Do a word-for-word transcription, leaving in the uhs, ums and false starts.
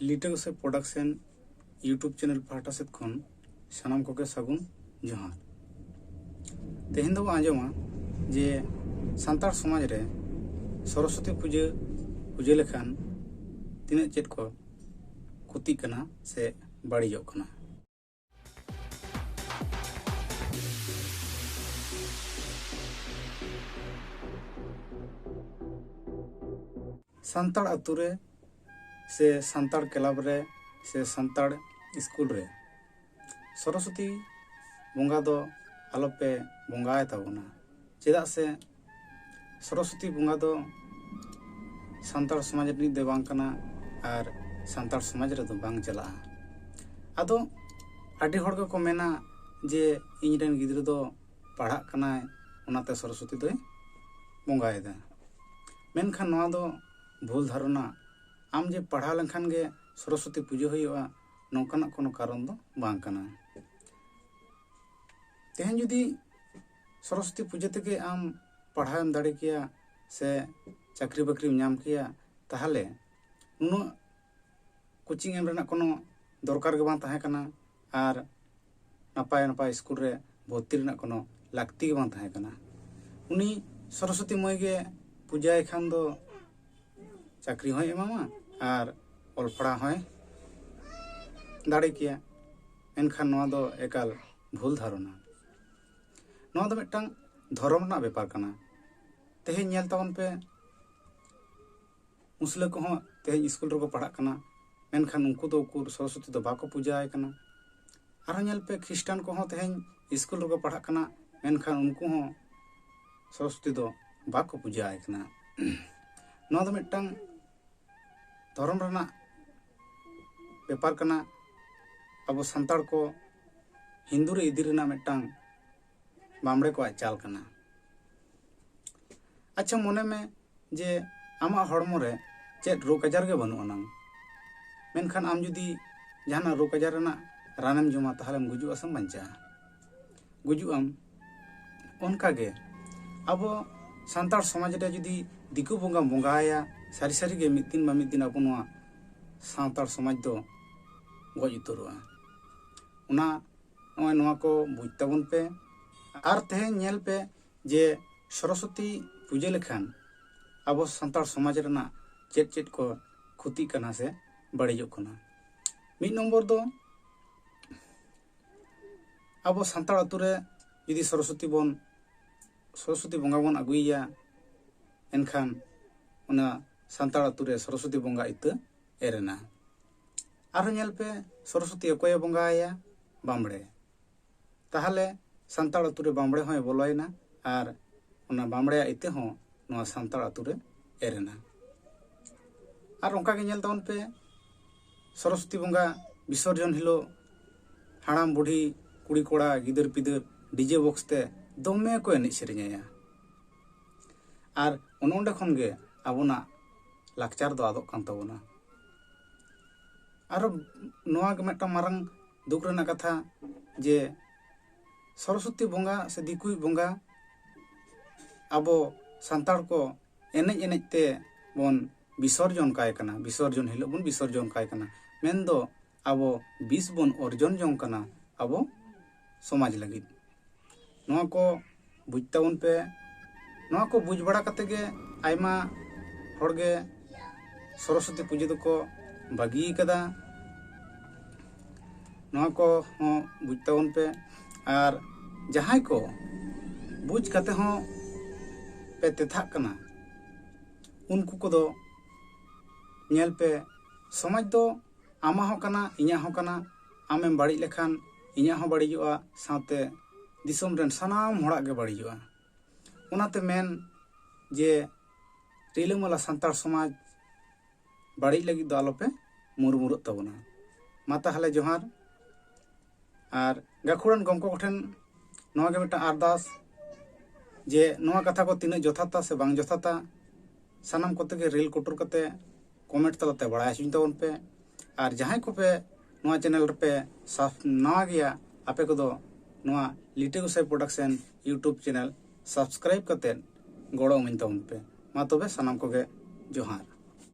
ᱞᱤᱴᱟᱹ ᱜᱚᱸᱥᱟᱭ production YouTube channel ᱯᱟᱦᱴᱟ ᱥᱮᱫ ᱠᱷᱚᱱ ᱥᱟᱱᱟᱢ ᱠᱚᱜᱮ ᱥᱟᱹᱜᱩᱱ ᱡᱚᱦᱟᱨ᱾ ᱛᱮᱦᱮᱧ ᱫᱚᱵᱚ ᱟᱸᱡᱚᱢᱟ ᱡᱮ ᱥᱟᱱᱛᱟᱲ ᱥᱚᱢᱟᱡᱽ ᱨᱮ ᱥᱚᱨᱚᱥᱚᱛᱤ ᱯᱩᱡᱟᱹ ᱯᱩᱡᱟᱹ ᱞᱮᱠᱷᱟᱱ ᱛᱤᱱᱟᱹᱜ ᱪᱮᱫ ᱠᱚ ᱠᱷᱚᱛᱤᱜ ᱠᱟᱱᱟ ᱥᱮ ᱵᱟᱹᱲᱤᱡᱚᱜ ᱠᱟᱱᱟ᱾ ᱥᱟᱱᱛᱟᱲ ᱟᱛᱳ ᱨᱮ ᱥᱮ ᱥᱟᱱᱛᱟᱲ ᱠᱞᱟᱵᱽ ᱨᱮ ᱥᱮ ᱥᱟᱱᱛᱟᱲ ᱥᱠᱩᱞ ᱨᱮ ᱥᱚᱨᱚᱥᱚᱛᱤ ᱵᱚᱸᱜᱟ ᱫᱚ ᱟᱞᱚᱯᱮ ᱵᱚᱸᱜᱟᱭ ᱛᱟᱵᱚᱱᱟ᱾ ᱪᱮᱫᱟᱜ ᱥᱮ ᱥᱚᱨᱚᱥᱚᱛᱤ ᱵᱚᱸᱜᱟ ᱫᱚ ᱥᱟᱱᱛᱟᱲ ᱥᱚᱢᱟᱡᱽ ᱨᱤᱱᱤᱡ ᱫᱚ ᱵᱟᱝ ᱠᱟᱱᱟ ᱟᱨ ᱥᱟᱱᱛᱟᱲ ᱥᱚᱢᱟᱡᱽ ᱨᱮᱫᱚ ᱵᱟᱝ ᱪᱟᱞᱟᱜᱼᱟ᱾ ᱟᱫᱚ ᱟᱹᱰᱤ ᱦᱚᱲ ᱜᱮᱠᱚ ᱢᱮᱱᱟ ᱡᱮ ᱤᱧ ᱨᱮᱱ ᱜᱤᱫᱽᱨᱟᱹ ᱫᱚ ᱯᱟᱲᱦᱟᱜ ᱠᱟᱱᱟᱭ, ᱚᱱᱟᱛᱮ ᱥᱚᱨᱚᱥᱚᱛᱤ ᱫᱚᱭ ᱵᱚᱸᱜᱟᱭᱮᱫᱟ᱾ ᱢᱮᱱᱠᱷᱟᱱ ᱱᱚᱣᱟ ᱫᱚ ᱵᱷᱩᱞ ᱫᱷᱟᱨᱚᱱᱟ᱾ ᱟᱢ ᱡᱮ ᱯᱟᱲᱦᱟᱣ ᱞᱮᱱᱠᱷᱟᱱ ᱜᱮ ᱥᱚᱨᱚᱥᱚᱛᱤ ᱯᱩᱡᱟᱹ ᱦᱩᱭᱩᱜᱼᱟ, ᱱᱚᱝᱠᱟᱱᱟᱜ ᱠᱳᱱᱳ ᱠᱟᱨᱚᱱ ᱫᱚ ᱵᱟᱝ ᱠᱟᱱᱟ᱾ ᱛᱮᱦᱮᱧ ᱡᱩᱫᱤ ᱥᱚᱨᱚᱥᱚᱛᱤ ᱯᱩᱡᱟᱹ ᱛᱮᱜᱮ ᱟᱢ ᱯᱟᱲᱦᱟᱣᱮᱢ ᱫᱟᱲᱮ ᱠᱮᱭᱟ ᱥᱮ ᱪᱟᱹᱠᱨᱤ ᱵᱟᱹᱠᱨᱤᱢ ᱧᱟᱢ ᱠᱮᱭᱟ, ᱛᱟᱦᱚᱞᱮ ᱱᱩᱱᱟᱹᱜ ᱠᱳᱪᱤᱝ ᱮᱢ ᱨᱮᱱᱟᱜ ᱠᱳᱱᱳ ᱫᱚᱨᱠᱟᱨ ᱜᱮ ᱵᱟᱝ ᱛᱟᱦᱮᱸ ᱠᱟᱱᱟ ᱟᱨ ᱱᱟᱯᱟᱭ ᱱᱟᱯᱟᱭ ᱥᱠᱩᱞ ᱨᱮ ᱵᱷᱚᱨᱛᱤ ᱨᱮᱱᱟᱜ ᱠᱳᱱᱳ ᱞᱟᱹᱠᱛᱤ ᱜᱮ ᱵᱟᱝ ᱛᱟᱦᱮᱸ ᱠᱟᱱᱟ᱾ ᱩᱱᱤ ᱥᱚᱨᱚᱥᱚᱛᱤ ᱢᱟᱹᱭ ᱜᱮ ᱯᱩᱡᱟᱹᱭ ᱠᱷᱟᱱ ᱫᱚ ᱪᱟᱹᱠᱨᱤ ᱦᱚᱸᱭ ᱮᱢᱟᱢᱟ ᱟᱨ ᱚᱞ ᱯᱟᱲᱦᱟᱣ ᱦᱚᱸᱭ ᱫᱟᱲᱮ ᱠᱮᱭᱟ᱾ ᱢᱮᱱᱠᱷᱟᱱ ᱱᱚᱣᱟ ᱫᱚ ᱮᱠᱟᱞ ᱵᱷᱩᱞ ᱫᱷᱟᱨᱚᱱᱟ᱾ ᱱᱚᱣᱟ ᱫᱚ ᱢᱤᱫᱴᱟᱝ ᱫᱷᱚᱨᱚᱢ ᱨᱮᱱᱟᱜ ᱵᱮᱯᱟᱨ ᱠᱟᱱᱟ᱾ ᱛᱮᱦᱮᱧ ᱧᱮᱞ ᱛᱟᱵᱚᱱ ᱯᱮ, ᱢᱩᱥᱞᱟᱹ ᱠᱚᱦᱚᱸ ᱛᱮᱦᱮᱧ ᱥᱠᱩᱞ ᱨᱮᱠᱚ ᱯᱟᱲᱦᱟᱜ ᱠᱟᱱᱟ, ᱢᱮᱱᱠᱷᱟᱱ ᱩᱱᱠᱩ ᱫᱚ ᱩᱠᱩᱨ ᱥᱚᱨᱚᱥᱚᱛᱤ ᱫᱚ ᱵᱟᱠᱚ ᱯᱩᱡᱟᱹ ᱟᱭ ᱠᱟᱱᱟ᱾ ᱟᱨᱦᱚᱸ ᱧᱮᱞ ᱯᱮ, ᱠᱷᱨᱤᱥᱴᱟᱱ ᱠᱚᱦᱚᱸ ᱛᱮᱦᱮᱧ ᱥᱠᱩᱞ ᱨᱮᱠᱚ ᱯᱟᱲᱦᱟᱜ ᱠᱟᱱᱟ, ᱢᱮᱱᱠᱷᱟᱱ ᱩᱱᱠᱩ ᱦᱚᱸ ᱥᱚᱨᱚᱥᱚᱛᱤ ᱫᱚ ᱵᱟᱠᱚ ᱯᱩᱡᱟᱹ ᱟᱭ ᱠᱟᱱᱟ᱾ ᱱᱚᱣᱟ ᱫᱚ ᱢᱤᱫᱴᱟᱝ ᱫᱷᱚᱨᱚᱢ ᱨᱮᱱᱟᱜ ᱵᱮᱯᱟᱨ ᱠᱟᱱᱟ᱾ ᱟᱵᱚ ᱥᱟᱱᱛᱟᱲ ᱠᱚ ᱦᱤᱱᱫᱩ ᱨᱮ ᱤᱫᱤ ᱨᱮᱱᱟᱜ ᱢᱤᱫᱴᱟᱝ ᱵᱟᱢᱲᱮ ᱠᱚᱣᱟᱜ ᱪᱟᱞ ᱠᱟᱱᱟ᱾ ᱟᱪᱪᱷᱟ, ᱢᱚᱱᱮ ᱢᱮ ᱡᱮ ᱟᱢᱟᱜ ᱦᱚᱲᱢᱚ ᱨᱮ ᱪᱮᱫ ᱨᱳᱜᱽ ᱟᱡᱟᱨ ᱜᱮ ᱵᱟᱹᱱᱩᱜ ᱟᱱᱟᱝ, ᱢᱮᱱᱠᱷᱟᱱ ᱟᱢ ᱡᱩᱫᱤ ᱡᱟᱦᱟᱱᱟᱜ ᱨᱳᱜᱽ ᱟᱡᱟᱨ ᱨᱮᱱᱟᱜ ᱨᱟᱱᱮᱢ ᱡᱚᱢᱟ, ᱛᱟᱦᱚᱞᱮᱢ ᱜᱩᱡᱩᱜ ᱟᱥᱮᱢ ᱵᱟᱧᱪᱟᱜᱼᱟ? ᱜᱩᱡᱩᱜ ᱟᱢ᱾ ᱚᱱᱠᱟᱜᱮ ᱟᱵᱚ ᱥᱟᱱᱛᱟᱲ ᱥᱚᱢᱟᱡᱽ ᱨᱮ ᱡᱩᱫᱤ ᱫᱤᱠᱩ ᱵᱚᱸᱜᱟᱢ ᱵᱚᱸᱜᱟᱭᱟ, ᱥᱟᱹᱨᱤ ᱥᱟᱹᱨᱤᱜᱮ ᱢᱤᱫ ᱫᱤᱱ ᱵᱟ ᱢᱤᱫ ᱫᱤᱱ ᱟᱵᱚ ᱱᱚᱣᱟ ᱥᱟᱱᱛᱟᱲ ᱥᱚᱢᱟᱡᱽ ᱫᱚ ᱜᱚᱡ ᱩᱛᱟᱹᱨᱚᱜᱼᱟ᱾ ᱚᱱᱟ ᱱᱚᱜᱼᱚᱭ ᱱᱚᱣᱟ ᱠᱚ ᱵᱩᱡᱽ ᱛᱟᱵᱚᱱ ᱯᱮ᱾ ᱟᱨ ᱛᱮᱦᱮᱧ ᱧᱮᱞ ᱯᱮ ᱡᱮ ᱥᱚᱨᱚᱥᱚᱛᱤ ᱯᱩᱡᱟᱹ ᱞᱮᱠᱷᱟᱱ ᱟᱵᱚ ᱥᱟᱱᱛᱟᱲ ᱥᱚᱢᱟᱡᱽ ᱨᱮᱱᱟᱜ ᱪᱮᱫ ᱪᱮᱫ ᱠᱚ ᱠᱷᱚᱛᱤᱜ ᱠᱟᱱᱟ ᱥᱮ ᱵᱟᱹᱲᱤᱡᱚᱜ ᱠᱟᱱᱟ᱾ ᱢᱤᱫ ᱱᱚᱢᱵᱚᱨ ᱫᱚ ᱟᱵᱚ ᱥᱟᱱᱛᱟᱲ ᱟᱛᱳ ᱨᱮ ᱡᱩᱫᱤ ᱥᱚᱨᱚᱥᱚᱛᱤ ᱵᱚᱱ ᱥᱚᱨᱚᱥᱚᱛᱤ ᱵᱚᱸᱜᱟ ᱵᱚᱱ ᱟᱹᱜᱩᱭᱮᱭᱟ, ᱮᱱᱠᱷᱟᱱ ᱚᱱᱟ ᱥᱟᱱᱛᱟᱲ ᱟᱛᱳ ᱨᱮ ᱥᱚᱨᱚᱥᱚᱛᱤ ᱵᱚᱸᱜᱟ ᱤᱛᱟᱹ ᱮᱨ ᱮᱱᱟ᱾ ᱟᱨᱦᱚᱸ ᱧᱮᱞ ᱯᱮ, ᱥᱚᱨᱚᱥᱚᱛᱤ ᱚᱠᱚᱭᱮ ᱵᱚᱸᱜᱟ ᱟᱭᱟ? ᱵᱟᱢᱵᱽᱲᱮ᱾ ᱛᱟᱦᱚᱞᱮ ᱥᱟᱱᱛᱟᱲ ᱟᱛᱳ ᱨᱮ ᱵᱟᱢᱵᱽᱲᱮ ᱦᱚᱸᱭ ᱵᱚᱞᱚᱭᱮᱱᱟ ᱟᱨ ᱚᱱᱟ ᱵᱟᱢᱵᱽᱲᱮᱭᱟᱜ ᱤᱛᱟᱹ ᱦᱚᱸ ᱱᱚᱣᱟ ᱥᱟᱱᱛᱟᱲ ᱟᱛᱳ ᱨᱮ ᱮᱨ ᱮᱱᱟ᱾ ᱟᱨ ᱚᱱᱠᱟ ᱜᱮ ᱧᱮᱞ ᱛᱟᱵᱚᱱ ᱯᱮ, ᱥᱚᱨᱚᱥᱚᱛᱤ ᱵᱚᱸᱜᱟ ᱵᱤᱥᱚᱨᱡᱚᱱ ᱦᱤᱞᱳᱜ ᱦᱟᱲᱟᱢ ᱵᱩᱰᱷᱤ, ᱠᱩᱲᱤ ᱠᱚᱲᱟ, ᱜᱤᱫᱟᱹᱨ ᱯᱤᱫᱟᱹᱨ ᱰᱤᱡᱮ ᱵᱚᱠᱥ ᱛᱮ ᱫᱚᱢᱮ ᱠᱚ ᱮᱱᱮᱡ ᱥᱮᱨᱮᱧᱟᱭᱟ᱾ ᱟᱨ ᱚᱱᱮ ᱚᱸᱰᱮ ᱠᱷᱚᱱ ᱜᱮ ᱟᱵᱚᱱᱟᱜ ᱞᱟᱠᱪᱟᱨ ᱫᱚ ᱟᱫᱚᱜ ᱠᱟᱱ ᱛᱟᱵᱚᱱᱟ᱾ ᱟᱨᱚ ᱱᱚᱣᱟ ᱜᱮ ᱢᱤᱫᱴᱟᱝ ᱢᱟᱨᱟᱝ ᱫᱩᱠ ᱨᱮᱱᱟᱜ ᱠᱟᱛᱷᱟ ᱡᱮ ᱥᱚᱨᱚᱥᱚᱛᱤ ᱵᱚᱸᱜᱟ ᱥᱮ ᱫᱤᱠᱩᱭᱤᱡ ᱵᱚᱸᱜᱟ ᱟᱵᱚ ᱥᱟᱱᱛᱟᱲ ᱠᱚ ᱮᱱᱮᱡ ᱮᱱᱮᱡ ᱛᱮ ᱵᱚᱱ ᱵᱤᱥᱚᱨᱡᱚᱱ ᱠᱟᱭ ᱠᱟᱱᱟ, ᱵᱤᱥᱚᱨᱡᱚᱱ ᱦᱤᱞᱳᱜ ᱵᱚᱱ ᱵᱤᱥᱚᱨᱡᱚᱱ ᱠᱟᱭ ᱠᱟᱱᱟ, ᱢᱮᱱᱫᱚ ᱟᱵᱚ ᱵᱤᱥ ᱵᱚᱱ ᱚᱨᱡᱚᱱ ᱡᱚᱝ ᱠᱟᱱᱟ ᱟᱵᱚ ᱥᱚᱢᱟᱡᱽ ᱞᱟᱹᱜᱤᱫ᱾ ᱱᱚᱣᱟ ᱠᱚ ᱵᱩᱡᱽ ᱛᱟᱵᱚᱱ ᱯᱮ᱾ ᱱᱚᱣᱟ ᱠᱚ ᱵᱩᱡᱽ ᱵᱟᱲᱟ ᱠᱟᱛᱮ ᱜᱮ ᱟᱭᱢᱟ ᱦᱚᱲ ᱜᱮ ᱥᱚᱨᱚᱥᱚᱛᱤ ᱯᱩᱡᱟᱹ ᱫᱚᱠᱚ ᱵᱟᱹᱜᱤ ᱠᱟᱫᱟ᱾ ᱱᱚᱣᱟ ᱠᱚ ᱦᱚᱸ ᱵᱩᱡᱽ ᱛᱟᱵᱚᱱ ᱯᱮ᱾ ᱟᱨ ᱡᱟᱦᱟᱸᱭ ᱠᱚ ᱵᱩᱡᱽ ᱠᱟᱛᱮ ᱦᱚᱸ ᱯᱮ ᱛᱮᱛᱷᱟᱜ ᱠᱟᱱᱟ, ᱩᱱᱠᱩ ᱠᱚᱫᱚ ᱧᱮᱞ ᱯᱮ, ᱥᱚᱢᱟᱡᱽ ᱫᱚ ᱟᱢᱟᱜ ᱦᱚᱸ ᱠᱟᱱᱟ, ᱤᱧᱟᱹᱜ ᱦᱚᱸ ᱠᱟᱱᱟ᱾ ᱟᱢᱮᱢ ᱵᱟᱹᱲᱤᱡ ᱞᱮᱠᱷᱟᱱ ᱤᱧᱟᱹᱜ ᱦᱚᱸ ᱵᱟᱹᱲᱤᱡᱚᱜᱼᱟ, ᱥᱟᱶᱛᱮ ᱫᱤᱥᱚᱢ ᱨᱮᱱ ᱥᱟᱱᱟᱢ ᱦᱚᱲᱟᱜ ᱜᱮ ᱵᱟᱹᱲᱤᱡᱚᱜᱼᱟ᱾ ᱚᱱᱟᱛᱮ ᱢᱮᱱ ᱡᱮ ᱨᱤᱞᱟᱹᱢᱟᱞᱟ ᱥᱟᱱᱛᱟᱲ ᱥᱚᱢᱟᱡᱽ ᱵᱟᱹᱲᱤᱡ ᱞᱟᱹᱜᱤᱫ ᱫᱚ ᱟᱞᱚᱯᱮ ᱢᱩᱨᱢᱩᱨᱟᱹᱜ ᱛᱟᱵᱚᱱᱟ᱾ ᱢᱟ ᱛᱟᱦᱚᱞᱮ ᱡᱚᱦᱟᱨ᱾ ᱟᱨ ᱜᱟᱹᱠᱷᱩᱲᱟᱱ ᱜᱚᱢᱠᱮ ᱠᱚᱴᱷᱮᱱ ᱱᱚᱣᱟ ᱜᱮ ᱢᱤᱫᱴᱟᱝ ᱟᱨᱫᱟᱥ ᱡᱮ ᱱᱚᱣᱟ ᱠᱟᱛᱷᱟ ᱠᱚ ᱛᱤᱱᱟᱹᱜ ᱡᱚᱛᱷᱟᱛᱟ ᱥᱮ ᱵᱟᱝ ᱡᱚᱛᱷᱟᱛᱟ, ᱥᱟᱱᱟᱢ ᱠᱚᱛᱮ ᱜᱮ ᱨᱤᱞ ᱠᱩᱴᱩᱨ ᱠᱟᱛᱮ ᱠᱚᱢᱮᱱᱴ ᱛᱟᱞᱟᱛᱮ ᱵᱟᱲᱟᱭ ᱦᱚᱪᱚᱧ ᱛᱟᱵᱚᱱ ᱯᱮ᱾ ᱟᱨ ᱡᱟᱦᱟᱸᱭ ᱠᱚᱯᱮ ᱱᱚᱣᱟ ᱪᱮᱱᱮᱞ ᱨᱮᱯᱮ ᱥᱟᱵ ᱱᱟᱣᱟ ᱜᱮᱭᱟ, ᱟᱯᱮ ᱠᱚᱫᱚ ᱱᱚᱣᱟ ᱞᱤᱴᱟᱹ ᱜᱚᱸᱥᱟᱭ ᱯᱨᱚᱰᱟᱠᱥᱚᱱ ᱤᱭᱩᱴᱩᱵᱽ ᱪᱮᱱᱮᱞ ᱥᱟᱵᱥᱠᱨᱟᱭᱤᱵ ᱠᱟᱛᱮ ᱜᱚᱲᱚ ᱮᱢᱟᱹᱧ ᱛᱟᱵᱚᱱ ᱯᱮ᱾ ᱢᱟ ᱛᱚᱵᱮ ᱥᱟᱱᱟᱢ ᱠᱚᱜᱮ ᱡᱚᱦᱟᱨ᱾